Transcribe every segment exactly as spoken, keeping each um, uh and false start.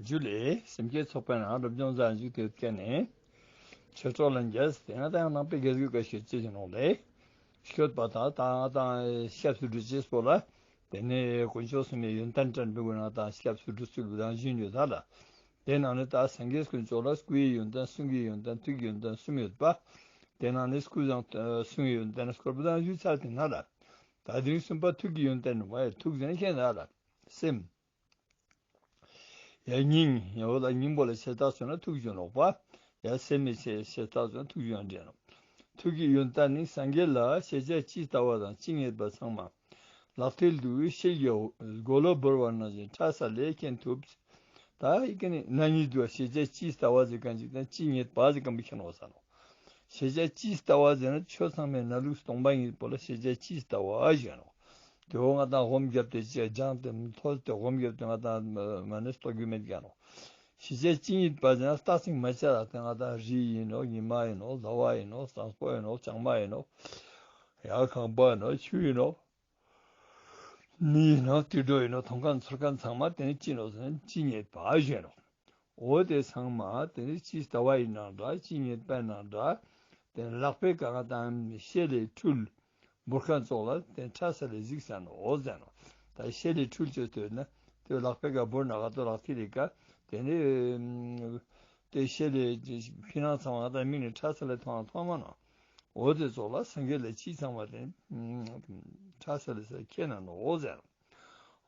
ཇུ་ལེ། སེམས་བསྐྱེད་ཚོགས་པའི་ནང་སློབ་སྦྱོང་མཛད་འཇུག་དེ་བསྐྱལ་ནས་ཆོས་གྲོགས་ལ་མཇལ་ཏེ་ང་དང་ནང་པའི་དགེ་ཚུལ་བཀའ་ཤོད་ཅི་ཞིག་ནོག་ལེ། ཤོད་པ་དང་ད་ང་དང་སྐྱབས་སུ་འགྲོ་ཅེས་པོ་ལ། དེ་ནས་དཀོན་མཆོག་གསུམ་ཡི་ཡོན་ཏན་དྲན་པའི་སྒོ་ནས་ད་སྐྱབས་སུ་འགྲོ་ཚུལ་བུ་དང་བཞིན་ཡོད་ད་ལ། དེ་ནང་ནས་ད་སངས་རྒྱས་དཀོན་མཆོག་ལ་སྐུ་ཡི་ཡོན་ཏན་གསུང་གི་ཡོན་ཏན་ཐུགས་ཀྱི་ཡོན་ཏན་གསུམ་ཡོད་པ། དེ་ནང་ནས་སྐུ་དང་གསུང་གི་ཡོན་ཏན་སྐོར་བུ་དང་བཞི་ཚར་ཏེ་ན་ལ། ད་དེ་རིང་གསུམ་པ་ཐུགས་ཀྱི་ཡོན་ཏན་ནི་བ་ཡི་ཐུགས་ཟེར་མཁན་ན་ལ། སེམས། ཡ་སྙིང་། ཡ་འོ་ལ་སྙིང་པོ་ལ་ཆེ་རྟགས་བྱུང་ན་ཐུགས་བྱུང་ནོག་པ། ཡ་སེམས་མི་ཆེ་ཆེ་རྟགས་བྱུང་ན་ཐུགས་བྱུང་འདྲེན་ནོག། ཐུགས་ཀྱི་ཡོན་ཏན་ནི་སངས་རྒྱས་ལ་ཤེས་བྱ་ཅི་ལྟ་བ་དང་ཅི་ངེས་པ་ཚང་མ། ལག་མཐིལ་དུ་ཤེལ་གྱི་སྒོ་ལོ་བོར་བ་ནང་བཞིན་ཕྲ་ས་ལས་མཁྱེན་ཐུབ། ད་ཡི་གེ་ནི་ན་ཉིད་དུ་ཤེས་བྱ་ཅི་ལྟ་བ་ཟེར་གང་ཅིག་དང་ཅི་ངེས་པ་ཟེར་གང་པོ་མཁྱེན་འོ་ས་ནོག། ཤེས་བྱ་ཅི་ལྟ་བ་ཟེར་ན་ཆོས་ཚང་མའི་གནས་ལུགས་སྟོང་པ་ཉིད་པོ་ལ་ཤེས་བྱ་ཅི་ལྟ་བ་ཞུ་ནོག། དེ་འོ་ང་དང་སྒོམ་བརྒྱབ་སྟེ་ཅི་སྦྱངས་ཏེ་མཐོ་སྟེ་སྒོམ་བརྒྱབ་སྟེ་ང་དང་མ་ནི་རྟོགས་རྒྱུ་མེད་ཀྱང་ནོག། ཤེས་བྱ་ཅི་ཉིད་པ་ཟེར་ན་རྟགས་ཅིག་མ་ཆགས་ལ་དེ་ང་དང་རི་ཡིན་ནོག། ཉི་མ་ཡིན་ནོག། ཟླ་བ་ཡིན་ནོག། གཙང་པོ་ཡིན་ནོག། ལྕང་མ་ཡིན་ནོག། ཡ་ཁང་པ་ཡིན་ནོག། ཆུ་ཡིན་ནོག། མི་ཡིན་ནོག། དུད་འགྲོ་ཡིན་ནོག། མཐོང་མཁན་ཚོར་མཁན་ཚང་མ་དེ་ནི་ཅི་ནོག་ཟེར་ན་ཅི་ཉིད་པ་ཞུ་ནོག། འོ་དེ་ཚང་མ་དེ་ནི་ཅི་ལྟ་བ་ཡིན་ན་འདྲ་ཅི་ཉིད་པ་ཡིན་ན་འདྲ། དེ་ལག་པའི་སྒང་དང་ཤེལ་ལས་འཕྲུལ་འབུར་མཁན་ཙོགས་ལ་དེ་ཕྲ་ས་ལས་གཟིགས་ས་ནོག་འོ་ཟེར་ནོག། ད་ཤེལ་ལས་འཕྲུལ་ཅོས་ཏེ་ན་དེ་ལག་པའི་སྒང་འབུར་ན་ག་ཏོ་ལག་མཐིལ་ལས་ཀ་དེ་ནི་དེ་ཤེལ་ལས་ཕི་ནང་ཚང་མ་ད་མིག་ནི་ཕྲ་ས་ལས་མཐོང་མཐོང་མ་ནོག། འོ་དེ་ཚོ་ལ་སངས་རྒྱས་ལ་ཅི་ཚང་བ་དེ་ཕྲ་ས་ལས་ས་ཁྱེད་ན་ནོ་འོ་ཟེར།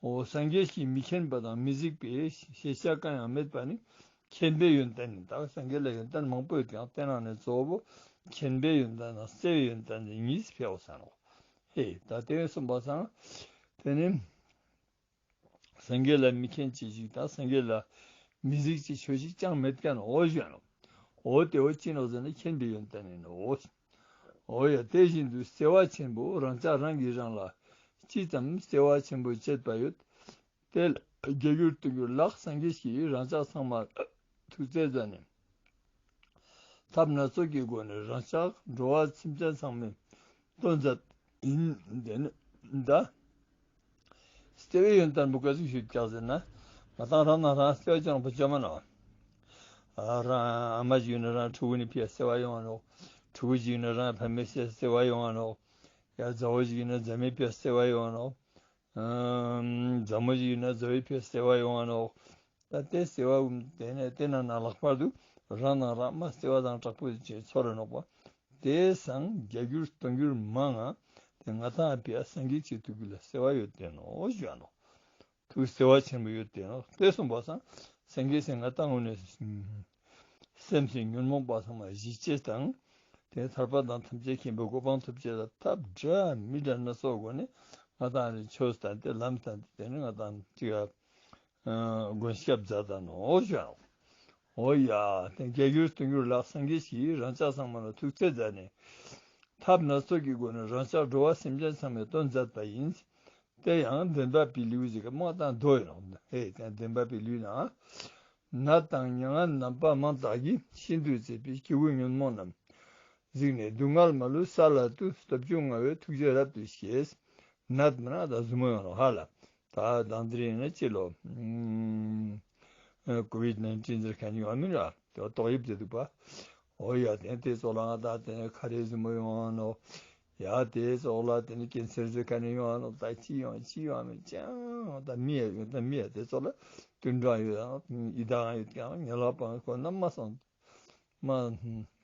འོ་སངས་རྒྱས་ཀྱིས་མི་མཁྱེན་པ་དང་མི་གཟིགས་པའི་ཤེས་བྱ་གང་ཡང་མེད་པ་ནི་མཁྱེན་པའི་ཡོན་ཏན་ནི་ད་སངས་རྒྱས་ལ་ཡོན་ཏན་མང་པོ་ཡོད་ཀྱང་དེ་ནང་ནས་གཙོ་བོ་མཁྱེན་པའི་ཡོན་ཏན་དང་བརྩེ་བའི་ཡོན་ཏན་དེ་གཉིས་ཕེའོ་ས་ནོ། ཧེ་ད་དེ་གསུངས་པ་སང་དེ་ནི། སངས་རྒྱས་ལ་མི་མཁྱེན་ཅི་ཞིག་དང་སངས་རྒྱས་ལ་མི་གཟིགས་ཅི་ཆོས་ཤིག་ཅང་མེད་ཀྱང་འོ་ཞུ་ནོ། འོ་དེ་འོ་ཅི་ནོ་ཟེར་ན་མཁྱེན་པའི་ཡོན་ཏན་ཡིན་ནོ། འོ་ཡ་དེ་བཞིན་དུ་བརྩེ་བ་ཆེན་པོ་རང་ཅག་རང་གིས་རང་ལ་ཅི་ཙམ་བརྩེ་བ་ཆེན་པོ་བྱེད་པ་ཡོད། དེ་ལ་རྒྱ་གྱུར་དུ་གྱུར་ལགས། སངས་རྒྱས་ཀྱིས་རང་ཅག་ཚང་མར་ཐུགས་བརྩེ་མཛད་ནས། ཐབས་སྣ་ཚོགས་ཀྱི་སྒོ་ནས་རང་ཅག་འགྲོ་བ་སེམས་ཅན་ཚང་མའི་དོན་མཛད་ཡིན། དེ་ནི་ད་བརྩེ་བའི་ཡོན་ཏན་པོ་ག་ཚོད་ཞིག་ཀྱང་ཟེར་ན། ང་དང་རང་ན་རང་བརྩེ་བ་ཅན་པོ་བཅོ་མ་ནོ། རང་ཨ་མ་ཞིག་ཡིན་ན་རང་ཕྲུ་གུ་ནི་ཕི་ཡ་བརྩེ་བ་ཡོང་བ་ནོ། ཕྲུ་གུ་ཞིག་ཡིན་ན་རང་ཕ་མའི་བརྩེ་བ་ཡོང་བ་ནོ། ཡ་མཛའ་བོ་ཞིག་ཡིན་ན་མཛའ་མའི་ཕི་ཡ་བརྩེ་བ་ཡོང་བ་ནོ། མཛའ་མོ་ཞིག་ཡིན་ན་མཛའ་བོའི་ཕི་ཡ་བརྩེ་བ་ཡོང་བ་ནོ། ད་དེ་བརྩེ་བ་དེ་ནས་དེ་ན་ན་ལྷག་པར་དུ་རང་ནང་རང་མ་བརྩེ་བ་དང་དྲག་པོ་ཅིག་ཚོར་རེ་ནོག་པ། དེ་སང་བརྒྱ་འགྱུར་སྟོང་འགྱུར་མང་ང་དེ་ང་དང་ཨ་ཕི་ཡ་སངས་རྒྱས་ཀྱི་ཐུགས་ཀྱི་ལ་བརྩེ་བ་ཡོད་དེ་ནོ་ཞུ་ནོ། ཐུགས་བརྩེ་བ་ཆེན་པོ་ཡོད་དེ་ནོ། དེ་གསུངས་པ་སང་སངས་རྒྱས་སེ་ང་དང་ངོ་ནས་སེམས་སེ་ཉོན་མོངས་པ་ཚང་མ་ཞི་བྱེད་དང་། དེ་ཐར་པ་དང་ཐམས་ཅད་མཁྱེན་པའི་གོ་འཕང་ཐོབ་བྱེད་ལ་ཐབས་འདྲ་མི་འདྲ་སྣ་ཚོགས་སྒོ་ནས་ང་དང་ནི་ཆོས་དང་དེ་ལམ་དང་དེ་ནི་ང་དང་ཅིག་མགོན་སྐྱབས་མཛད་ད་ནོ་ཞུ། འོ་ཡ། དེ་བརྒྱ་འགྱུར་སྟོང་འགྱུར་ལགས། སངས་རྒྱས་ཀྱིས་རང་ཅག་ཚང་མ་ལ་ཐུགས་བརྩེ་མཛད་ནས། ཐབས་སྣ་ཚོགས་ཀྱི་སྒོ་ནས་རང་ཅག་འགྲོ་བ་སེམས་ཅན་ཚང་མའི་དོན་མཛད་པ་ཡིན། དེ་ཡང་བདེན་པ་པའི་ལེའུ་ཞིག་གི་དམག་དང་མདོ་ཡིན་ནོ། ཨེ་དེ་བདེན་པ་པའི་ལེའུ་ན། ནད་དང་མྱ་ངན་རྣམ་པ་མང་དག་གིས། ཤིན་ཏུ་གཙེས་པའི་སྐྱེ་དགུའི་ཉོན་མོངས་རྣམས། གཟིགས་ནས་སྡུག་བསྔལ་མ་ལུས་ས་ལ་ལྟོས། སྟོབས་བཅུ་མངའ་བས་ཐུགས་རྗེ་རབ་ཏུ་བཞེས། ནད་མིན་ན་ད་ཟུར་མོ་ཡོང་རོགས་ཧ་ལ། ད་དང་དེ་རིང་ནི་ཅི་ལོ། ཀོ་ཝིད་ནའིན་ཊིན་ཟེར་མཁན་ཡོད་མིན་ར། དེ་ཏོག་དབྱིབས་དེ་འདུག་པ། འོ་ཡ་དེ་དེ་ཚོ་ལ་ང་ད་དེ་ཁ་རས་ཟུར་མོ་ཡོང་ནོ། ཡ་དེ་ཚོ་ལ་དེ་ནི་ཀེན་སར་ཟེར་མཁན་ཡོང་ནོ། ད་ཅི་ཡོང་ཅི་ཡོང་མི་ཅང་ད་མི་ཡ་ཡོད། ད་མི་ཡ་དེ་ཚོ་ལ་བསྟུན་གྲངས་ཡོད་ཡང་ཡི་དྭགས་ཡོད་ཀྱང་ངན་ལག་པང་ཁོ་ན་མ་སོང་། མ་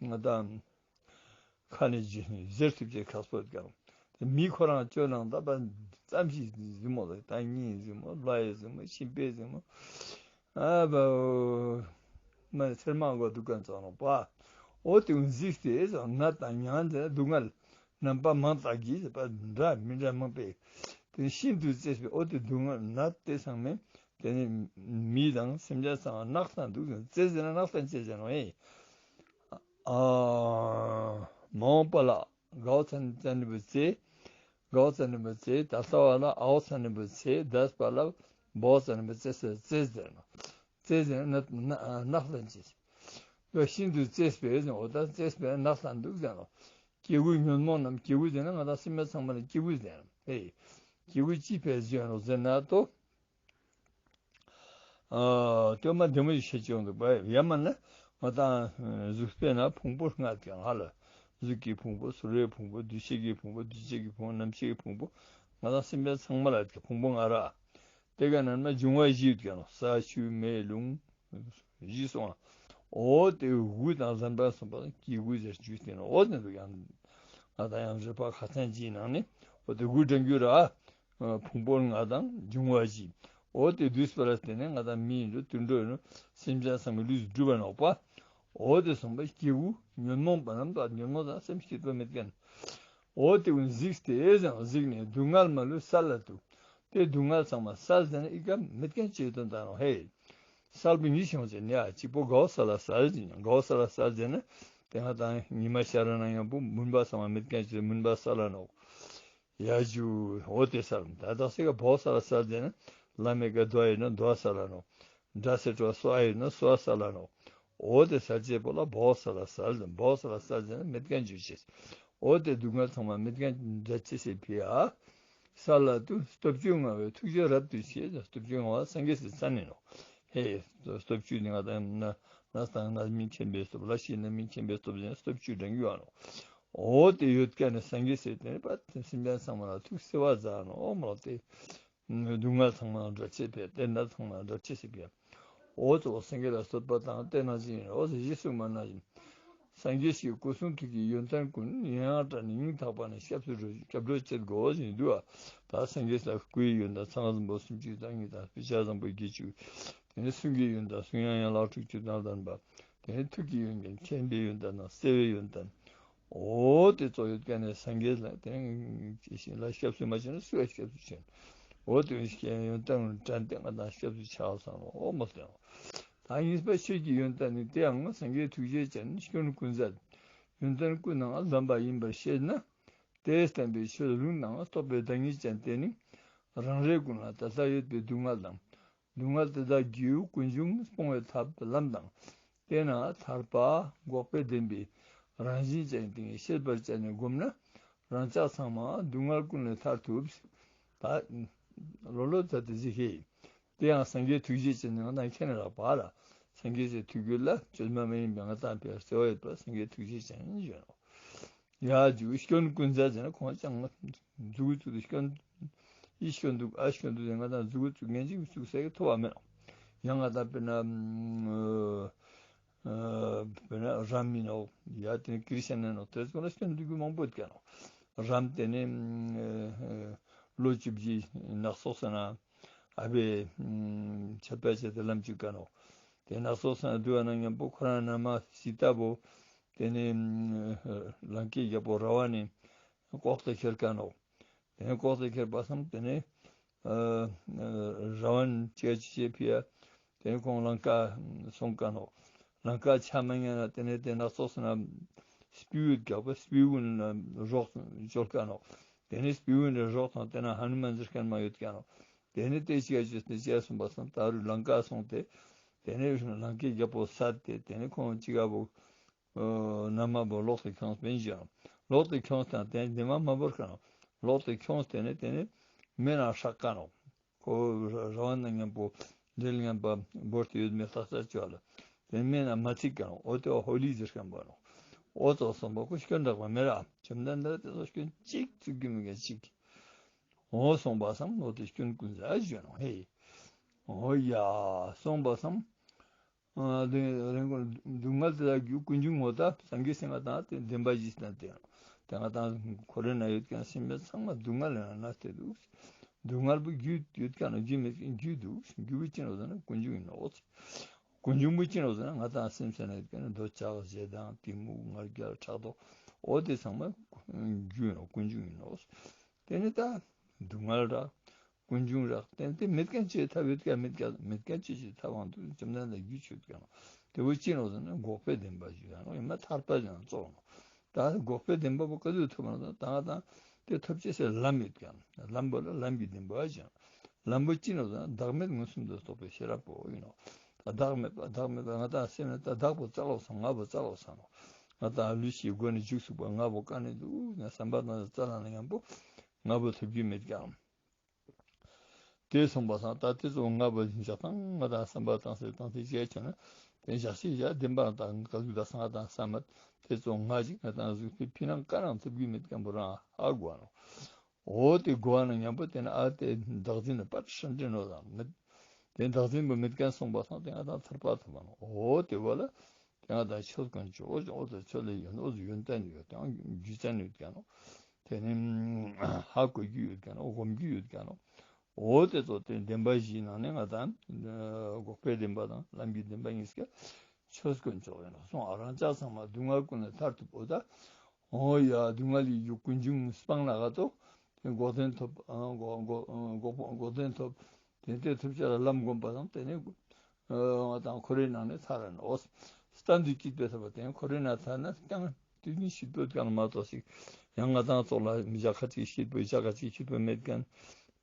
ང་ད། ཁ་ནས་ཟེར་ཐུབ་ཅེས་ཁག་པོ་ཡོད་ཀྱང་། དེ་མི་ཁོ་རང་སྐྱོ་ནང་ད་པ་ཙམ་ཞིག་ཟིན་མོ་ལ་ད་གཉིས་ཟིན་མོ་ལ་ཡེ་ཟིན་མོ་ཤིང་པའི་ཟིན་མོ། ཨ་བ་མ་ཚེར་མ་གོ་འདུག་ག་ཚོ་ནོ་པ། འོ་དེ་གཟིགས་ཏེ་ཟོ་ནད་དང་མྱ་ངན་དེ་སྡུག་བསྔལ་རྣམ་པ་མང་དག་གིས་ཟེར་པ་འདྲ་མི་འདྲ་མང་པས། དེ་ཤིན་ཏུ་གཙེས་པའི་འོ་དེ་སྡུག་བསྔལ་ནད་དེ་ཚང་མས་དེ་ནི་མི་དང་སེམས་ཅན་ཚང་མ་ནག་ཚང་འདུག་ཟེར། གཙེས་ཟེར་ན་ནག་ཚང་གཙེས་ཟེར་ནོ་ཨེ། ཨ། མ་འོངས་པ་ལ་དགའ་བ་ཚ་ནི་ཚ་ནི་བུ་ཚེ། དགའ་བ་ཚ་ནི་བུ་ཚེ། ད་ལྟ་བ་ལ་ཨའོ་ཚ་ནི་བུ་ཚེ། འདས་པ་ལ་བའོ་ཚ་ནི་བུ་ཚེ་ཟེར་ཚེ་ཟེར་ནོ། ཚེ་ཟེར་ན་ནག་ལ་ཅི། ཤིན་ཏུ་གཙེས་པའི་ཟེར་འོ་ད་གཙེས་པའི་ནག་ལ་འདུག་ཟེར་ནོ། སྐྱེ་དགུའི་ཉོན་མོངས་རྣམས། སྐྱེ་དགུ་ཟེར་ན་ང་དང་སེམས་ཅན་ཚང་མ་ལ་སྐྱེ་དགུ་ཟེར་ནོ། ཨེ། སྐྱེ་དགུ་ཅི་ཕལ་ཟེར་ནོ་ཟེར་ན་ཏོ། ཨ་སྟོན་པ་འདི་མོ་ཞིག་བཤད་ཀྱི་ཡོང་འདུག་པ། ཡང་མིན་ན་ང་དང་གཟུགས་པོའི་ནང་ཕུང་པོ་ལྔ་ཀྱང་ཧ་ལ། གཟུགས་ཀྱི་ཕུང་པོ། ཚོར་བའི་ཕུང་པོ། འདུ་ཤེས་ཀྱི་ཕུང་པོ། འདུ་བྱེད་ཀྱི་ཕུང་པོ། རྣམ་ཤེས་ཀྱི་ཕུང་པོ། ང་དང་སེམས་ཅན་ཚང་མ་ལ་ཕུང་པོ་ལྔ་ར། དེ་ག་ནང་ན་འབྱུང་བ་བཞི་ཡོད་ཀྱང་ལོ། ས་ཆུ་མེ་རླུང་བཞི་སོང་ང་། འོ་དེ་དགུ་དང་ལྷན་པར་སོང་བ་དང་སྐྱེ་དགུ་ཟེར་རྒྱུ་དེ་ནི། འོ་དེ་འདུག་ཡང་ང་དང་ཡང་རིག་པ་ཁ་ཚན་གྱི་ནང་ནས་འོ་དེ་དགུ་འདྲེན་རྒྱུ་ར། ཕུང་པོ་ལྔ་དང་འབྱུང་བ་བཞི། འོ་དེ་བསྡུས་པ་ལ་བརྟེན་ནས་ང་དང་མི་ཡིན་འགྲོ་དུད་འགྲོ་ཡིན་འགྲོ་སེམས་ཅན་ཚང་མའི་ལུས་སུ་གྲུབ་པ་ནོག་པ། འོ་དེ་སོང་བ་སྐྱེ་དགུ་ཉོན་མོངས་པ་རྣམས་དང་། ཉོན་མོངས་དང་སེམས་བསྐྱེད་པ་མེད་མཁན། འོ་དེ་ཀུན་གཟིགས་ཏེ་ཟེར་གཟིགས་ནས་སྡུག་བསྔལ་མ་ལུས་བསལ་ལ་བཏུབ། དེ་སྡུག་བསྔལ་ཚང་མ་བསལ་ཟེར་ན་ཨི་ཀ་མེད་མཁན་བྱེད་དོན་དང་ནོ། ཧེ། བསལ་པོ་ཉིད་བྱུང་ཟེར་ནས་ཨ་གཅིག་པོ་དགའ་བོ་བསལ་ལ་བསལ་ཟེར་ནས། དགའ་བོ་བསལ་ལ་བསལ་ཟེར་ན་དེ་ང་དང་ཉི་མ་ཤར་ན་ཡང་པོ་མུན་པ་ཚང་མ་མེད་མཁན་བྱེད། མུན་པ་བསལ་ལ་ནོ། ཡ་ཇུ་འོ་དེ་བསལ། ད་དག་སེ་ག་བོ་བསལ་ལ་བསལ་ཟེར་ན་བླ་མེད་ཀ་དོ་ཡིན་ན་དོ་བསལ་ལ་ནོ། འདྲ་སེ་བྲོ་སོ་ཨ་ཡོད་ན་སོ་ཨ་ས་ལ་ནོ། འོ་དེ་ས་བཅད་པོ་ལ་བོ་ས་ལ་ས་ལ་བོ་ས་ལ་ས་ཟེར་ན་མེད་མཁན་འཇུ་ཆེ། འོ་དེ་སྡུག་བསྔལ་ཚང་མ་མེད་མཁན་འདྲ་ཆེ་སེ་ཕི་ཨ། ས་ལ་དུ་སྟོབས་བཅུ་མངའ་བའི་ཐུགས་རྗེ་རབ་ཏུ་ཆེ། སྟོབས་བཅུ་མངའ་བ་སངས་རྒྱས་སི་རྩ་ནས་ནོ། ཧེ། སྟོབས་བཅུ་ནི་ང་དང་ན་ན་སྟངས་རྣམ་སྨིན་མཁྱེན་པའི་སྟོབས། ལ་ཤེས་རྣམ་སྨིན་མཁྱེན་པའི་སྟོབས་ཟེར་ན་སྟོབས་བཅུ་འདྲེན་རྒྱུ་ཨ་ནོ། འོ་དེ་ཡོད་མཁན་ནི་སངས་རྒྱས་སི་དེ་ནི་པ་སེམས་ཅན་ཚང་མ་ལ་ཐུགས་བརྩེ་བ་མཛད་ནོ། འོ་མ་ལོ་དེ། སྡུག་བསྔལ་ཚང་མ་འདྲ་ཆེ་བས། བསྟན་དགྲ་ཚང་མ་འདྲ་ཆེ་སྲིད་པས། འོ་གཙོ་བོ་སེང་གེ་ལ་གསོལ་བ་དང་བསྟན་ན་ཅི་ཡིན་རོ་ཟེར་གཞི་གསུངས་པ་ན་བཞིན། སངས་རྒྱས་ཀྱི་སྐུ་གསུང་ཐུགས་ཀྱི་ཡོན་ཏན་ཀུན། ཡང་ཡང་བཀྲལ་ནས་སྙིང་ཐག་པ་ནས་སྐྱབས་སུ་འགྲོ། སྐྱབས་འགྲོ་བྱེད་དགོས་ཟེར་འདུག་ཨ། ད་སངས་རྒྱས་ལ་སྐུའི་ཡོན་ཏན་ཚངས་པ་སུམ་ཅུ་རྩ་གཉིས་དང་དཔེ་བྱད་བཟང་པོ་བརྒྱད་ཅུ། དེ་ནས་གསུང་གི་ཡོན་ཏན་གསུང་དབྱངས་ཡན་ལག་དྲུག་ཅུ་དང་ལྡན་པ། དེ་ནས་ཐུགས་ཀྱི་ཡོན་ཏན་མཁྱེན་པའི་ཡོན་ཏན་དང་བརྩེ་བའི་ཡོན་ཏན། འོ་དེ་གཙོ་ཡོད་མཁན་ནི་སངས་རྒྱས་ལ་དེ་ལ་སྐྱབས་སུ་མ་མཆིས་ན་སུ་ལ་སྐྱབས་སུ་མཆི། འོ་དེ་ཡོན་ཏན་དྲན་ཏེ་ང་དང་སྐྱབས་སུ་ཆགས་སམ་ལོ། འོ་མ་ཟེར། ད་གཉིས་པ་ཆོས་ཀྱི་ཡོན་ཏན་ནི། དེ་ཡང་སངས་རྒྱས་ཐུགས་རྗེ་ཅན། སྐྱོན་ཀུན་ཟད་ཡོན་ཏན་ཀུན་ནང་ལྡན་པ་ཡིན་པར་ཤེས་ན། དེས་བསྟན་པའི་ཆོས་ལུང་དང་རྟོགས་པའི་བདག་ཉིད་ཅན་དེ་ནི། རང་རེ་ཀུན་ལ་ད་ལྟ་ཡོད་པའི་སྡུག་བསྔལ་དང་། སྡུག་བསྔལ་དེ་དག་རྒྱུ་ཀུན་འབྱུང་སྤོང་བའི་ཐབས་ལམ་དང་། དེས་ན་ཐར་པ་འགོག་པའི་བདེན་པའི་རང་བཞིན་ཅན་དེ་ཤེས་པར་བྱས་ནས་བསྒོམས་ན། རང་ཅག་ཚང་མ་སྡུག་བསྔལ་ཀུན་ལས་ཐར་ཐུབ། ད་ལོ་ལོ་ད་དེ་ཟིག་ཧེ། དེ་ཡང་སངས་རྒྱས་ཐུགས་རྗེ་ཅན་ནི་ང་དང་མཁྱེན་རག་པ་ལ། སངས་རྒྱས་ཀྱི་ཐུགས་རྒྱུད་ལ་བཅོས་མ་མ་ཡིན་པའི་ང་དང་བའི་བརྩེ་བ་ཡོད་པ་སངས་རྒྱས་ཐུགས་རྗེ་ཅན་ཡིན་ནོ། ཡ་རྒྱུ་སྐྱོན་ཀུན་ཟད་ཟེར་ན་ཁོང་ཅང་མཛུ་གུ་བཙུགས་ཏེ་སྐྱོན། ཨི་སྐྱོན་འདུག་ཨ་སྐྱོན་འདུག་ཟེར་ང་དང་མཛུ་གུ་བཙུགས་ངན་ཅིག་བཙུགས་ཟེར་གི་ཐུབ་པ་མེད། ཡང་ང་དང་དཔེར་ན་ཨ་དཔེར་ན་རམ་མིན་ནོ། ཡ་དེ་ནི་ཀིར་ཤན་ནི་ནོ། དེ་ཚོ་ལ་སྐྱོན་འདུག་གི་མང་པོ་ཡོད་ཀྱང་ནོ། རམ་དེ་ནི་ཨ་ལོ་བཅུ་བཞི་ནགས་ཚལ་ཟེར་ན་ཨ་བའི་ཆད་པ་བྱས་ཏེ་ལམ་བཅུག་ག་ནོ། དེ་ནགས་ཚལ་ཟེར་ན་འདུག་ཨ་ན་མཉམ་པོ་ཁོ་རང་ན་མ་སི་ཏ་བོ། དེ་ནས་ལང་ཀའི་རྒྱལ་པོ་ར་བ་ནས་ལྐོག་ཏུ་ཁྱེར་ཀ་ནོག། དེ་ནས་ལྐོག་ཏུ་ཁྱེར་པ་སང་དེ་ནས་ཨ་ཨ་ར་བ་ནས་ཅི་ཅི་བྱེད་ཕི་ཡ། དེ་ནས་ཁོང་ལང་ཀ་སོང་ཀ་ནོག། ལང་ཀ་ཆ་མ་ཉན་ན་དེ་ནས་དེ་ནགས་ཚལ་ཟེར་ན་སྤྲེའུ་རྒྱག་པ་སྤྲེའུ་ནས་རོགས་བཅོལ་ཀ་ནོག། དེ་ནས་སྤྲེའུ་ནས་རོགས་དང་དེ་ན་ཧ་ནུ་མན་ཟེར་མཁན་མ་ཡོད་ཀ་ནོག། དེ་ནས་དེ་ཅི་ཅི་དེ་ཅི་སོང་པ་སང་ད་རུ་ལང་ཀ་སོང་སྟེ། དེ་ནས་ལང་ཀའི་རྒྱལ་པོ་བསད་དེ་དེ་ནས་ཁོང་ཅི་ག་བོ། ཨོ། ན་མ་བོ་ལོག་ཏུ་ཁྱོངས་པིན་ཞིང་། ལོག་ཏུ་ཁྱོངས་དང་དེ་འདི་མ་མ་བོར་ཁ་ནོ། ལོག་ཏུ་ཁྱོངས་དེ་ནས་དེ་ནས་མེ་ན་ཧྲག་ཀ་ནོ། ཁོ་ར་ར་བ་ན་མཉམ་པོ་འབྲེལ་ངན་པ་བོར་ཏེ་ཡོད་མེད་ལྟ་ས་ཅོ་ལ། དེ་མེ་ན་མ་ཚིག་ཀ་ནོ། འོ་དེ་བ་ཧོ་ལི་ཟེར་མཁན་པ་ནོ། འོ་ཙོག་སོང་པ་ཁོ་སྐྱོན་འདྲག་པ་མེ་ར་བཅོམ་ལྡན་འདས་དེ་ཚོ་སྐྱོན་གཅིག་ཚུགས་རྒྱུ་མེད་མཁན་གཅིག། འོ་སོང་པ་སང་འོ་དེ་སྐྱོན་ཀུན་ཟད་ཞུ་ནོ་ཧེ། འོ་ཡ། སོང་པ་སང་། ཨ་དེ་རིང་གོ་སྡུག་བསྔལ་དེ་དག་རྒྱུ་ཀུན་འབྱུང་ངོ་། ད་སངས་རྒྱས་སེམས་ང་དང་དེ་བདེན་པ་བཞི་སྟན་ཏེ། དེ་ང་དང་ཁོ་རེ་ན་ཡོད་མཁན་སེམས་པ་ཚང་མ་སྡུག་བསྔལ་ལ་ན་སྟེ་འདུག། སྡུག་བསྔལ་པོ་རྒྱུ་ཡོད་མཁན་རྒྱུ་མེད་མཁན་རྒྱུ་འདུག། རྒྱུ་བོ་ཅི་ནོ་ཟེར་ན་ཀུན་འབྱུང་ཡིན་ནོ། ཀུན་འབྱུང་པོ་ཅི་ནོ་ཟེར་ན་ང་དང་སེམས་ཟེར་ན་ཡོད་མཁན་འདོད་ཆགས་ཞེ་སྡང་གཏི་མུག་ང་རྒྱལ་ཕྲག་དོག། འོ་དེ་ཚང་མ་རྒྱུ་ཡིན་ནོ། ཀུན་འབྱུང་ཡིན་ནོ། དེ་ནི་ད་སྡུག་བསྔལ་ར། ཀུན་འབྱུང་རག་བརྟེན་ཏེ་མེད་མཁན་ཅིག་ཐབས་ཡོད་ཀྱང་མེད་ཀྱང་མེད་མཁན་ཅིག་ཅིག་ཐབས་དབང་དུ་བཅོམ་ལྡན་འདས་རྒྱུད་ཆོད་ཀྱང་དེ་བོ་ཅི་ནོ་ཟེར་ན་འགོག་པའི་བདེན་པ་ཞིག་ཡང་ཡིན་ན་ཐར་པ་ཞིག་ཡང་གཙོ་བོ་ནོ། ད་འགོག་པའི་བདེན་པ་བོ་ག་དུས་ཐོབ་ན་ད་ང་དང་དེ་ཐོབ་ཅེས་སའི་ལམ་ཡོད་ཀྱང་ལམ་བོ་ལ་ལམ་གྱི་བདེན་པ་ཞིག་ལམ་བོ་ཅི་ནོ་ཟེར་ན་བདག་མེད་མངོན་སུམ་དུ་རྟོགས་པའི་ཤེས་རབ་པོ་ཡིན་ནོ། ད་བདག་མེད་པ་བདག་མེད་པ་ང་དང་སེམས་ནི་ད་བདག་པོ་རྩ་ལོག་སོང་ང་བོ་རྩ་ལོག་སོང་ནོ། ང་དང་ལུས་ཀྱི་སྒོ་ནས་འཇུག་ཚུགས་པ་ང་བོ་ག་ནས་འདུག་ན་བསམ་པ་དང་རྩ་ལ་ན་མཉམ་པོ་ང་བོ་ཐོབ་རྒྱུ་མེད་ཀྱང་། དེ་སོང་པ་སང་ད་དེ་ཚོ་ང་བ་བཞིན་བཞག་སྟངས་ང་དང་བསམ་པ་དང་སེམས་དང་དེ་བྱས་ཆོག་ན་དེ་བཞག་ཤེས་བཞག་བདེན་པ་དང་ག་ཟུག་ད་སང་ང་དང་བསམ་མ་དེ་ཚོ་ང་ཞིག་ང་དང་གཟུགས་དེ་ཕི་ནང་ཀ་རང་ཐུབ་རྒྱུ་མེད་མཁན་པོ་རང་ཧ་གོ་བ་ནོ། འོ་དེ་གོ་བ་ན་མཉམ་པོ་དེ་ན་ཨ་དེ་བདག་འཛིན་ལ་པར་ཧྲན་ཏེ་ནོ་དང་མེད། དེ་བདག་འཛིན་པོ་མེད་མཁན་སོང་པ་སང་དེ་ང་དང་ཐར་པ་ཐུབ་པ་ནོ། འོ་དེ་བ་ལ་དེ་ང་དང་ཆོས་དཀོན་མཆོག་འོ་དེ་ཆོས་ལ་ཡོན་འོ་དེ་ཡོན་ཏན་ཡོད་དེ་རྒྱུ་མཚན་ཡོད་མཁན་ནོ། དེ་ནི་ཧ་གོ་རྒྱུ་ཡོད་མཁན་ནོ། སྒོམ་རྒྱུ་ཡོད་མཁན་ནོ། འོ་དེ་ཚོ་དེ་བདེན་པ་བཞིའི་ནང་ནས་ང་དང་འགོག་པའི་བདེན་པ་དང་ལམ་གྱི་བདེན་པ་གཉིས་ཀ་ཆོས་དཀོན་མཆོག་ཡིན་ནོ་གསུངས། ཨ་རང་ཅག་ཚང་མ་སྡུག་བསྔལ་ཀུན་ལས་ཐར་ཐུབ་འོ་ད། འོ་ཡ་སྡུག་བསྔལ་ལས་རྒྱུ་ཀུན་འབྱུང་སྤངས་ལ་ག་ཏོ། དེ་འགོག་བདེན་ཐོབ། ཨ་འགོག་འགོག་འགོག་འགོག་བདེན་ཐོབ། དེ་ལྟའི་ཐུབ་ཆ་ལ་ལམ་བསྒོམ་པ་དང་དེ་ནས་ང་དང་འཁོར་བའི་ནང་ནས་ཐར་ནོ། ལྟ་འདི་སྐྱིད་པའི་ཐོབ་པ་དེ་འཁོར་བའི་ནང་ཐར་ན་ཀྱང་དུས་ཀྱི་ཕྱིར་པོ་ཀྱང་མ་གཏོགས་ཤིག་ཡང་ང་དང་ཚོགས་ལ་མི་བྱ་ཁ་ཅིག་ཕྱིར་པོ་བྱ་ཁ་ཅིག་ཕྱིར་པོ་མེད་མཁན་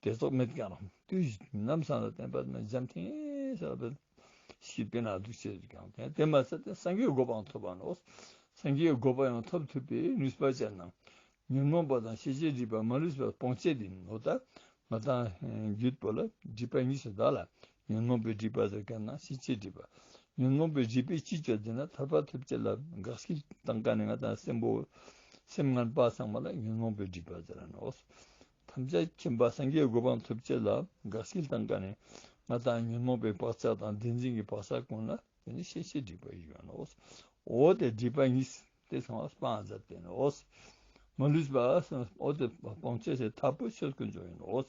དེ་ཚོགས་མེད་མཁན་རང་དུས་ནམ་སང་ལ་བརྟེན་པ་ན་འཇམ་ཐིང་ས་བའི་ཤེས་པའི་ནང་དུ་བྱེད་ཀྱང་དེ་དེ་མ་ཚད་དེ་སངས་རྒྱས་གོ་འཕང་ཐོབ་པ་ནོ། སངས་རྒྱས་གོ་འཕང་ཡང་ཐོབ་ཐུབ་པའི་ནུས་པ་ཅན་ནང་ཉོན་མོངས་པ་དང་ཤེས་བྱའི་སྒྲིབ་པ་མ་ལུས་པ་སྤོང་བྱེད་དེ་ནོ། ད་ང་དང་རྒྱུད་པོ་ལ་སྒྲིབ་པ་གཉིས་སུ་གདགས་ལ་ཉོན་མོངས་པའི་སྒྲིབ་པ་ཟེར་མཁན་ནང་ཤེས་བྱའི་སྒྲིབ་པ། ཉོན་མོངས་པའི་སྒྲིབ་པས་ཅི་བཅོ་ཟེར་ན་ཐར་པ་ཐོབ་བྱེད་ལ་འགག་སྐྱེལ་བཏང་མཁན་ནི་ང་དང་སེམས་པོ་སེམས་ངན་པ་ཚང་མ་ལ་ཉོན་མོངས་པའི་སྒྲིབ་པ་ཟེར་ནོ། ཐམས་ཅད་མཁྱེན་པ་སངས་རྒྱས་གོ་འཕང་ཐོབ་བྱེད་ལ་འགག་སྐྱེལ་བཏང་མཁན་ནི་ང་དང་ཉོན་མོངས་པའི་བག་ཆགས་དང་བདེན་འཛིན་གྱི་བག་ཆགས་ཀུན་ལ་དེ་ནི་ཤེས་བྱའི་སྒྲིབ་པ་ཡོད་ནོ། འོ་དེ་སྒྲིབ་པ་གཉིས་དེ་ཚང་མ་སྤང་མཛད་དེ་ནོ། མ་ལུས་པ་འོ་དེ་སྤོང་བྱེད་ཟེར་ཐབས་པོ་ཆོས་དཀོན་མཆོག་ཡིན་ནོ།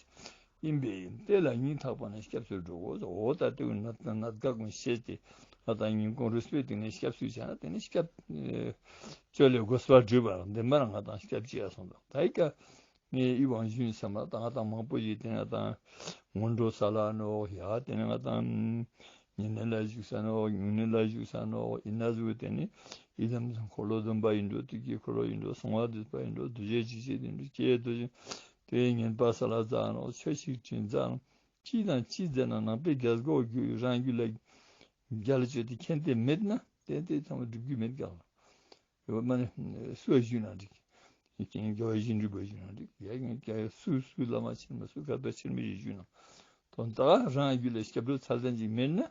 ཡིན་པས་དེ་ལ་སྙིང་ཐག་པ་ནས་སྐྱབས་སུ་འགྲོ་དགོས། འོ་ད་དེ་ནད་ནད་འགག་ཀུན་ཞི་སྟེ་ང་དང་སྙིང་ཁོང་རུས་པའི་གཏིང་ནས་སྐྱབས་སུ་བྱ་ན་དེ་ནི་སྐྱབས་སྤྱོད་ལས་གོ་སར་འགྲུབ་པ་བདེན་པར་ང་དང་སྐྱབས་ཅི་ཡ་སོང་དང་ད་ཡི་ཀ་ངས་ཨི་བང་ཞུས་ས་མ་ད་ང་དང་མང་པོ་ཞིག་དེ་ང་དང་སྔོན་འགྲོ་ས་ལ་ནོ་ཡ་དེ་ནི་ང་དང་ཉེ་གནས་ལ་བཞུགས་ས་ནོ་ཉུང་གནས་ལ་བཞུགས་ས་ནོ་ཡིན་ན་ཟུག་དེ་ནི་ཨི་ལམ་འཁོར་ལོ་སྡོམ་པ་ཡིན་འགྲོ་དུས་ཀྱི་འཁོར་ལོ་ཡིན་འགྲོ་གསང་བ་འདུས་པ་ཡིན་འགྲོ་འདུ་བྱེད་འཇིགས་བྱེད་ཡིན་འགྲོ་སྐྱེ་འགྲོ་བཞིན་དེ་ངན་པ་ས་ལ་འཛག་ནོ་ཆོས་ཤིག་དྲིན་འཛག་ནོ་ཅི་དང་ཅི་མཛད་ན་ནང་པའི་རྒྱལ་སྒོ་རྒྱུ་རང་རྒྱུད་ལ་རྒྱལ་བཅོས་དེ་མཁྱེན་ཏེ་མེད་ན་དེ་དེ་ཚང་མ་སྒྲུབ་རྒྱུ་མེད་ཀྱང་། ཡོད་མ་ནི་སུ་ཞུས་ན་འགྲིག་ཡིན་རྒྱ་བ་ཞིག་འགྲིག་པ་ཞུས་ན་འགྲིག་ཡ་ཡིན་རྒྱ་སུ་སུ་བླ་མ་ཆེན་མོ་སུ་ག་པ་ཆེན་མོ་ཞིག་ཞུས་ན་དོན་དག་རང་རྒྱུད་ལ་སྐྱབས་འགྲོ་ཚད་ལྡན་ཅིག་མེད་ན་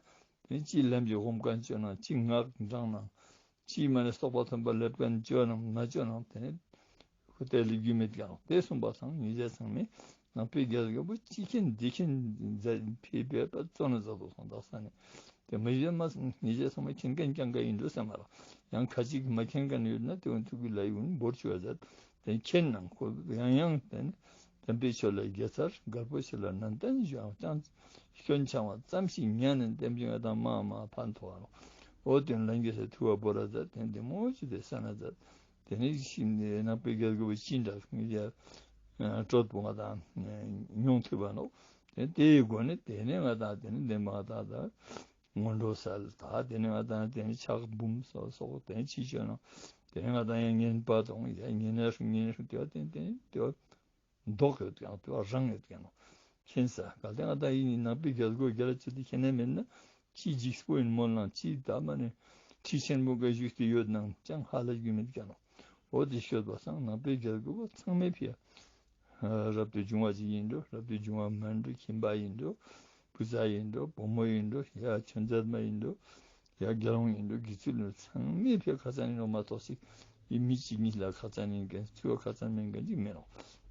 དེ་ཅིའི་ལམ་གྱི་སྒོམ་མཁན་བཅོས་ན་ཅིའི་ངག་འདྲང་ན་ཅིའི་མ་ནི་རྟོགས་པ་ཐོན་པ་ལེབ་མཁན་བཅོས་ན་མ་བཅོས་ན་དེ་ནི་ཁོ་དེ་ལས་རྒྱུ་མེད་ཀྱང་དེ་གསུངས་པ་སང་ཉེ་ཆར་ཚང་མས་ནང་པའི་རྒྱལ་ཁབ་པོ་ཅི་མཁྱེན་འདི་མཁྱེན་མཛད་ཕེབས་པའི་པ་བཙོན་ན་མཛད་དོ་སོང་དག་ས་ནས་དེ་མི་གཞན་མ་ཉེ་ཆར་ཚང་མས་མཁྱེན་མཁན་རྐྱང་ག་ཡིན་འགྲོ་བསམ་མ་རོགས། ཡང་ཁ་ཅིག་མ་མཁྱེན་མཁན་ཡོད་ན་དེ་འོན་ཐུག་གི་ལ་ཡིན་འབོར་ཆུ་བ་མཛད་དེ་མཁྱེན་ནང་ཁོ་ཡང་ཡང་དེ་ནས་དམ་པའི་ཆོས་ལ་དགེ་ཚར་དཀར་པོ་ཆེ་ལ་ནན་ཏན་ཞུའང་ཅང་སྐྱོན་ཆང་བ་ཙམ་ཞིག་ཉན་ནས་བསྟན་པའི་ང་དང་མ་མ་ཕན་ཐོགས་རོགས། འོ་དེ་ལ་འགྱེད་ས་ཐུ་བ་བོ་ར་མཛད་དེ་འདི་མོ་ཅི་དེ་ས་ན་མཛད། དེ་ནས་ཤིང་ནང་པའི་རྒྱལ་ཁབ་ཅི་འདྲ་ངེས་ཀྱི་སྤྲོད་པོ་ང་དང་མྱོང་ཐུབ་པ་ནོ། དེ་དེའི་སྒོ་ནས་དེ་ནས་ང་དང་དེ་ནས་འདེམས་པ་ང་དང་ད་སྔོན་འགྲོ་སལ་ད་དེ་ནས་ང་དང་དེ་ནས་ཕྱག་འབུམ་སོགས་སོགས་དེ་ནས་ཕྱི་བཅོས་ནོ། དེ་ནས་ང་དང་ཡང་ངན་པ་དང་ཡང་ངན་ན་ཧྲུ་ངན་ཧྲུ་དེ་བ་དེ་དེ་དེ་བ་མདོག་ཡོད་ཀྱང་དེ་བ་རང་ཡོད་ཀྱང་ནོ། མཁྱེན་ས་གལ་ཏེ་ང་དང་ཡིན་ནི་ནང་པའི་རྒྱལ་སྒོ་རྒྱལ་ཅི་དེ་ཤེས་ནས་མེད་ན་ཅི་འཇིགས་པོ་ཡིན་མོལ་ནང་ཅི་ད་མ་ནི་ཁྲི་ཆེན་པོ་ག་བཞུགས་ཏེ་ཡོད་ནང་ཅང་ཧ་ལ་རྒྱུ་མེད་ཀྱང་ནོ། འོ་དེ་ཤོད་པ་སང་ནང་པའི་རྒྱལ་སྒོ་པོ་ཚང་མའི་ཕི་ཡ། རབ་ཏུ་བྱུང་བ་ཅིག་ཡིན་འགྲོ་རབ་ཏུ་བྱུང་བ་མིན་འགྲོ་ཁྱིམ་པ་ཡིན་འགྲོ་བུ་ཚ་ཡིན་འགྲོ་བུ་མོ་ཡིན་འགྲོ་ཡ་ཆོས་མཛད་མ་ཡིན་འགྲོ་ཡ་རྒྱལ་བོང་ཡིན་འགྲོ་དགེ་ཚུལ་ཡིན་འགྲོ་ཚང་མའི་ཕི་ཡ་ཁ་ཚ་ཡིན་འགྲོ་མ་གཏོགས་ཤིག་ཡིན་མི་གཅིག་གཉིས་ལ་ཁ་ཚ་ཡིན་མཁན་ཚུལ་བ་ཁ་ཚ་མིན་མཁན་ཅིག་མེད་ནོ།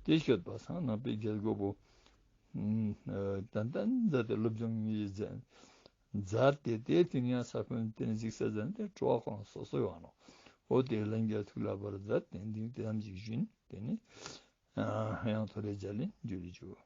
དེ་ཤོད་པ་སང་ནང་པའི་རྒྱལ་སྒོ་པོ། ཏན་ཏན་མཛད་དེ་སློབ་སྦྱོང་ཡིད་མཛད། མཛད་དེ་དེ་དེ་ཡང་ས་ཁོན་དེ་ནས་གཟིགས་ས་མཛད་དེ་སྤྲོ་བ་ཁོང་སོ་སོ་ཡོང་ནོ། འོ་དེ་ལན་རྒྱ་ཐུགས་ལ་བར་མཛད་དེ་འདིང་དེ་ཙམ་ཞིག་བཞིན་དེ་ནི་ཡང་ཐོ་རེ་རྒྱ་ལན་རྒྱུ་རེ་རྒྱུ།